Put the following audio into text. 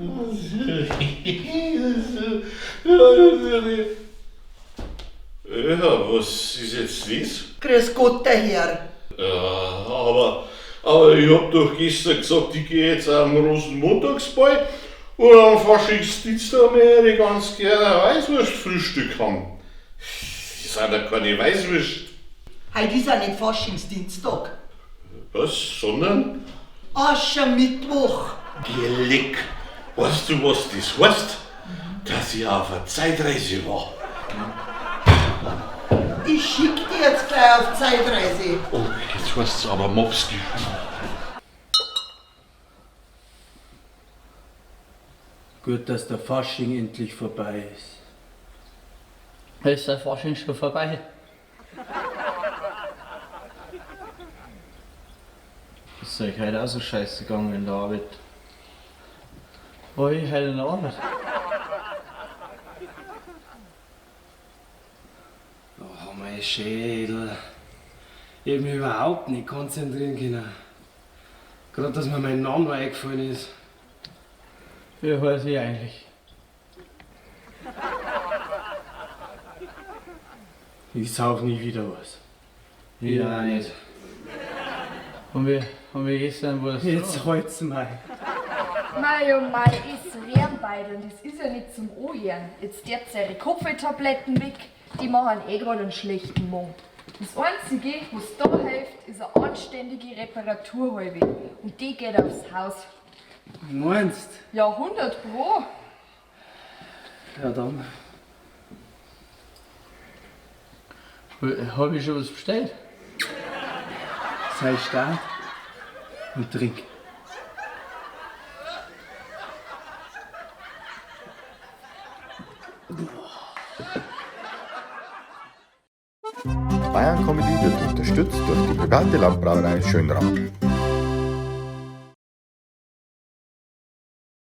Ja, was ist jetzt das? Grüß Gott, der Herr. Ja, aber ich hab doch gestern gesagt, ich geh jetzt am Rosenmontagsball und am Faschingsdienstag möchte ich ganz gerne ein Weißwurstfrühstück haben. Das sind ja keine Weißwürste. Heute ist ja nicht Faschingsdienstag. Was? Sondern? Aschermittwoch. Geleck. Weißt du, was das heißt? Dass ich auf einer Zeitreise war. Ich schick dich jetzt gleich auf Zeitreise. Oh, jetzt heißt's aber Mopski. Gut, dass der Fasching endlich vorbei ist. Ist der Fasching schon vorbei? Ist euch heute auch so scheiße gegangen in der Arbeit? War ich heute in der Arbeit? Oh, mein Schädel. Ich hab mich überhaupt nicht konzentrieren können. Gerade, dass mir mein Name eingefallen ist. Wie heiß ich eigentlich? Ich sauf nie wieder was. Ich auch nicht. Haben wir gestern was? Jetzt halt's mal. Mei oh mei, es rühren beide und das ist ja nicht zum Anhören. Jetzt dert's eure Kopftabletten weg, die machen eh gerade einen schlechten Mund. Das Einzige, was da hilft, ist eine anständige Reparaturhalbe. Und die geht aufs Haus. Meinst? Ja, 100 Pro. Ja dann. Hab ich schon was bestellt? Sei stark und trink. Bayern Comedy wird unterstützt durch die private Landbrauerei Schönrath.